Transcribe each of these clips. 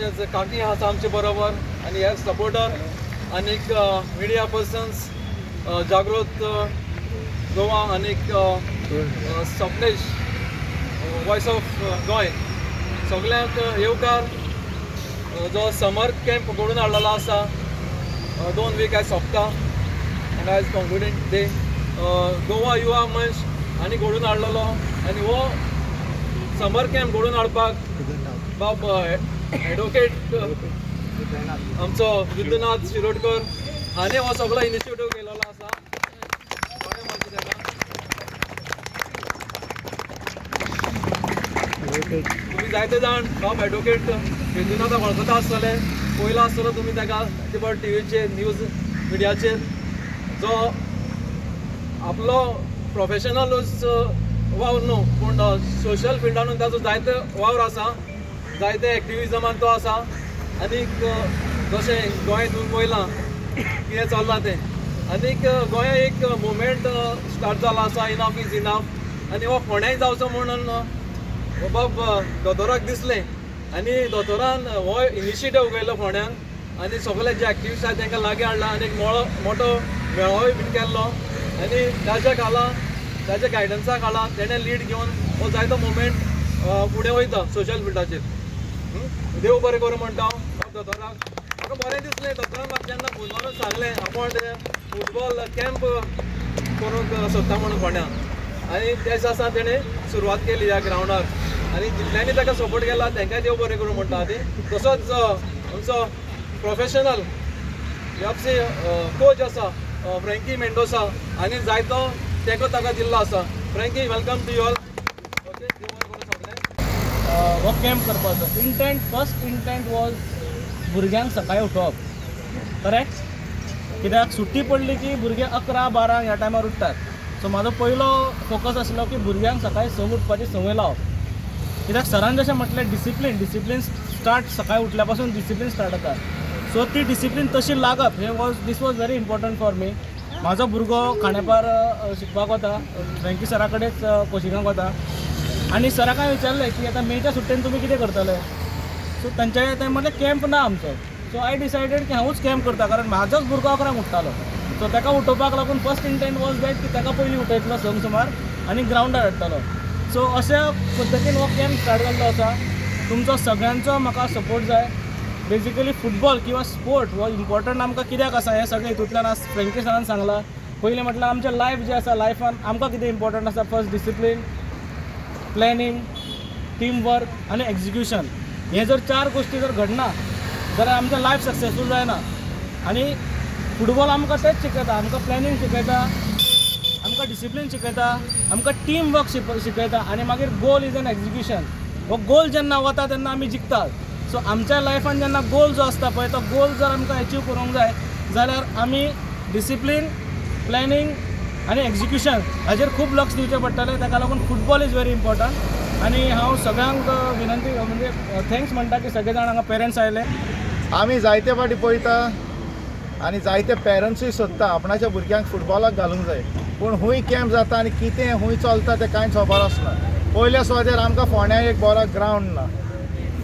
तशेंच काकी आसा आमचे बरोबर आनी हेर सपोर्टर आनीक मिडिया पर्सन्स, जागृत गोवा आनीक सपनेश वॉयस ऑफ गोंय, सगल्यांक येवकार. जो समर कॅम्प घडोवन हाडलेलो आसा, 2 वीक आयज सोंपता आनी आयज कॉन्क्लुडींग डे. गोवा युवा मंच आनी घडोवन हाडलेलो आनी हो समर कॅम्प घडोवन हाडपाक बाब एडवोकेट आमचो युद्धनाथ शिरोडकर हाणें हो सगळो इनिशिएटीव केलेलो आसा. बरें मारचें ताका. तुमी जायते जाण बाब एडवोकेट युद्धनाथाक वळखता आसतले, पयला आसतलो तुमी ताका ते टिवीचेर, न्यूज मिडियाचेर. जो आपलो प्रोफेशनलूच वावर न्हू, पूण सोशल फिल्डानूय ताचो जायते वावर आसा, जायते एक्टिविजमान तो आसा. आनीक जशें गोंय तुमी पळयलां कितें चल्लां तें, आनीक गोंया एक मुवमेंट स्टार्ट जाला आसा, इनाफ is enough. आनी हो फोंड्याय जावचो म्हणून बाब दोतोराक दिसलें आनी दोतोरान हो इनिशिएटीव घेयलो फोंड्यांक आनी सगळे जे एक्टिविस्ट आसा तांकां लागीं हाडला आनी एक मोळो मोटो मेळावोय बीन केल्लो. आनी ताच्या खाला, ताच्या गायडन्सा खाला तेणें लीड घेवन हो जायतो मुवमेंट फुडें वयता सोशल फिल्डाचेर. देव बरें करूं म्हणटा हांव बाब दोतोराक. म्हाका बरें दिसलें, दोतोरान म्हाका जेन्ना फोन मारून सांगलें आपूण फुटबॉल कॅम्प करूंक सोदता म्हणून फोंड्यां, आनी त्या दिसा तेणें सुरवात केली ह्या ग्रावंडार आनी जितल्यांनी ताका सपोर्ट केला तांकांय देव बरें करूं म्हणटा. आनी तसोच आमचो प्रोफेशनल एफसी कोच आसा फ्रँकी मेंडोसा आनी जायतो तेंको ताका दिल्लो आसा. Frankie, welcome to you all. Okay, देव बरें करूं सगळ्यांक. हो कॅम्प करपाचो इंटेंट, फर्स्ट इंटेंट वॉज भुरग्यांक सकाळी उठोवप, करेक्ट? कित्याक सुट्टी पडली की भुरगे 11-12 ह्या टायमार उठ्ठात. सो म्हाजो पयलो फोकस आसलो की भुरग्यांक सकाळी 6 उठपाची संवय लावप, कित्याक सरान जशें म्हटलें, डिसिप्लीन, डिसिप्लीन स्टार्ट, सकाळी उठल्या पासून डिसिप्लीन स्टार्ट जाता. सो ती डिसिप्लीन तशी लागप हे was this was very important for me. म्हाजो भुरगो खांडेपार शिकपाक वता, फ्रँकी सरा कडेच कोचिंगाक वता आनी सराक हांवें विचारलें की आतां मेच्या सुट्टेन तुमी कितें करतले? सो तांच्या ते म्हटलें कॅम्प ना आमचो. सो I decided की हांवूच कॅम्प करता, कारण म्हाजोच भुरगो 11ंक उठ्ठालो. सो ताका उठोवपाक लागून फर्स्ट इंटेंट वॉज that की ताका पयलीं उठयतलो 6 सुमार आनी ग्रावंडार हाडटलो. सो अशा पद्दतीन हो कॅम्प स्टार्ट जाल्लो आसा. तुमचो सगळ्यांचो म्हाका सपोर्ट जाय. बेजिकली फुटबॉल किंवा स्पोर्ट हो इम्पॉर्टंट आमकां कित्याक आसा हें सगळें हितूंतल्यान आज फ्रेंकी सरान सांगलां. पयलीं म्हटल्यार आमचें लायफ जें आसा, लायफान आमकां कितें इम्पॉर्टंट आसा? First discipline, planning, team work आनी एक्झिक्युशन. हे जर चार गोश्टी जर घडना जाल्यार आमचें लायफ सक्सेसफूल जायना. आनी फुटबॉल आमकां तेंच शिकयता. आमकां प्लॅनिंग शिकयता, आमकां डिसिप्लीन शिकयता, आमकां टीम वर्क शिकयता आनी मागीर गोल is an execution. हो गोल जेन्ना वता तेन्ना आमी जिखतात. सो आमच्या लायफान जेन्ना गोल जो आसता पळय, तो गोल जर आमकां एचीव करूंक जाय जाल्यार आमी डिसिप्लीन, प्लॅनिंग आनी एक्झिक्युशन हाजेर खूब लक्ष दिवचें पडटलें. ताका लागून फुटबॉल is very important. आनी हांव सगळ्यांक विनंती, म्हणजे thanks म्हणटा की सगळे जाण हांगा पेरंट्स आयले. आमी जायते फावटी पळयता आनी जायते पेरंट्सूय सोदता आपणाच्या भुरग्यांक फुटबॉलाक घालूंक जाय, पूण खूंय कॅम्प जाता आनी कितें खूंय चलता तें कांयच खबर आसना. पयल्या सुवातेर आमकां फोंड्या एक बरो ग्रावंड ना,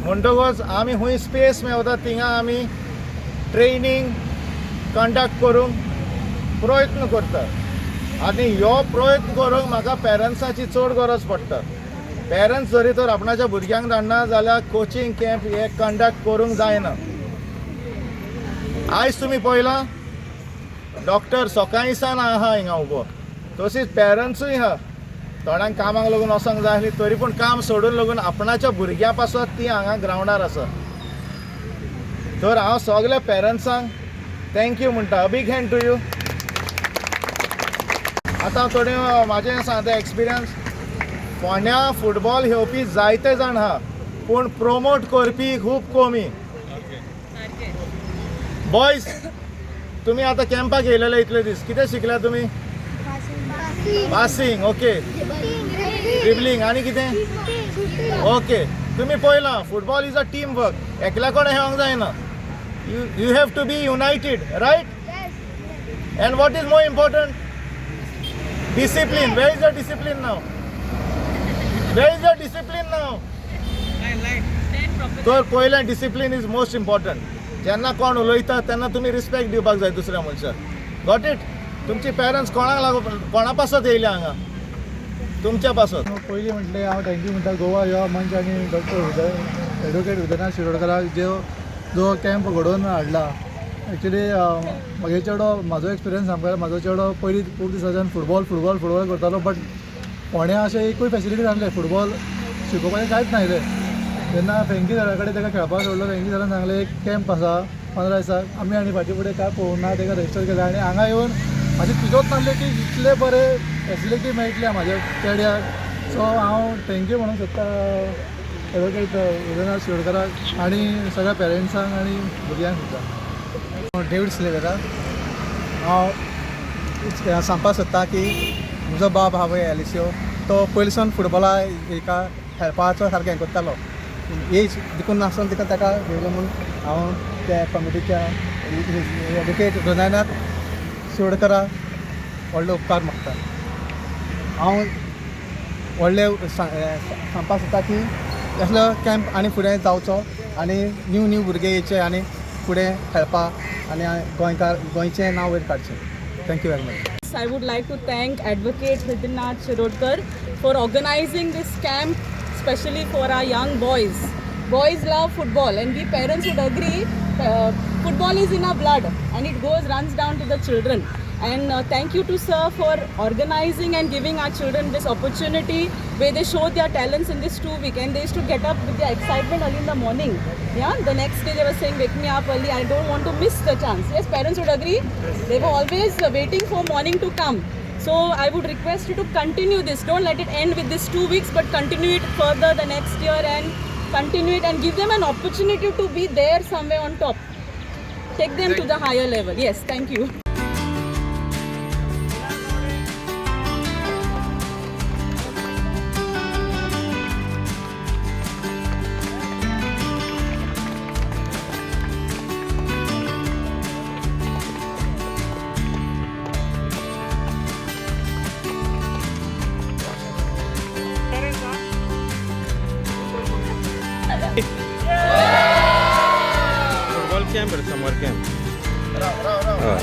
म्हणटकच आमी खूंय स्पेस मेवता थिंगा आमी ट्रेनींग कंडक्ट करूंक प्रयत्न करता. आनी ह्यो प्रयत्न करूंक म्हाका पेरंट्साची चड गरज पडटा. पेरंट्स जरी तर आपणाच्या भुरग्यांक धाडना जाल्यार कोचिंग कॅम्प हे कंडक्ट करूंक जायना. आयज तुमी पळयलां, डॉक्टर सकाळीं सावन आहा हिंगा उबो, तशीच पेरंट्सूय आहा. थोड्यांक कामाक लागून वचोंक जाय आसली, तरी पूण काम सोडून लागून आपणाच्या भुरग्यां पासत ती हांगा ग्रावंडार आसा. तर हांव सगल्या पेरंट्सांक thank you म्हणटा. Big hand to you. आतां थोडे म्हाजें सांगता एक्सपिरियन्स. फोंड्या फुटबॉल खेळपी जायते जाण आहा, पूण प्रोमोट करपी खूब कमी. बॉयज, तुमी आतां कॅम्पाक येयलेले इतले दीस, कितें शिकल्या तुमी? पासिंग, ओके, ड्रिबलिंग आनी कितें? ओके, तुमी पळयलां, football is a team work. एकल्या कडेन खेळोंक जायना. You have to be united, right? And what is more important? Discipline. Where is your discipline now? Where is your discipline now? तर पयलें डिसिप्लीन is most important. जेन्ना कोण उलयता तेन्ना तुमी रिस्पेक्ट दिवपाक जाय दुसऱ्या मनशाक. Got it? तुमची पेरंट्स कोणाक लागून, कोणा पासत येयल्या हांगा? तुमच्या पासत. पयलीं म्हटलें हांव thank you म्हणटा गोवा युवा मंच आनी डॉक्टर हृदय एडवोकेट हृदयनाथ शिरोडकराक जो जो कॅम्प घडोवन हाडला. एक्चुली म्हगे चेडो, म्हाजो एक्सपिरियन्स सांगपाक, म्हाजो चेडो पयलीं खूब दिसांच्यान फुटबॉल फुटबॉल फुटबॉल करतालो, बट फोंड्या अशें एकूय फेसिलिटी नासलें, फुटबॉल शिकोवपाचें कांयच नासलें. तेन्ना फेंकी सरा कडेन ताका खेळपाक सोडलो. फेंकी सरान सांगलें एक कॅम्प आसा 15 दिसाक. आमी आनी फाटीं फुडें कांय पळोवंक ना, ताका रजिस्टर केलें आनी हांगा येवन म्हाजे चिंतूच नासलें की इतले बरे फेसिलिटी मेळटले म्हाज्या चेड्याक. सो हांव thank you म्हणूंक सोदता एडवोकेट हृदयनाथ शिरोडकराक आनी सगळ्या पेरंट्सांक आनी भुरग्यांक सुद्दां. डेविड सिल्वेरा. हांव सांगपाक सोदता की म्हजो बाब आहा पळय एलिसियो, तो पयलीं फुटबॉला हेका खेळपाचो सारकें हें करतालो. एज देखून नासतना तिका ताका घेयलो म्हूण हांव त्या कमिटीच्या एडवोकेट हृदयनाथ शिरोडकरा व्हडलो उपकार मागता. हांव व्हडले सांगपाक सोदता की असलो कॅम्प आनी फुडें जावचो आनी न्यू न्यू भुरगे येवचे आनी फुडें खेळपाक आनी गोंयकार गोंयचें नांव वयर काडचें. Thank you very much. I would like to thank Advocate Hridaynath Shirodkar for organizing this camp especially for our young boys. Boys love football and we parents would agree, football is in our blood and it goes runs down to the children. And thank you to sir for organizing and giving our children this opportunity where they show their talents in this 2 weeks. And they used to get up with their excitement early in the morning. Yeah, the next day they were saying, wake me up early, I don't want to miss the chance. Yes, parents would agree. They were always waiting for morning to come. So I would request you to continue this. Don't let it end with this 2 weeks, but continue it further the next year and continue it and give them an opportunity to be there somewhere on top. Take them to the higher level. Yes, thank you. Football camp or summer camp? Rao Rao Rao.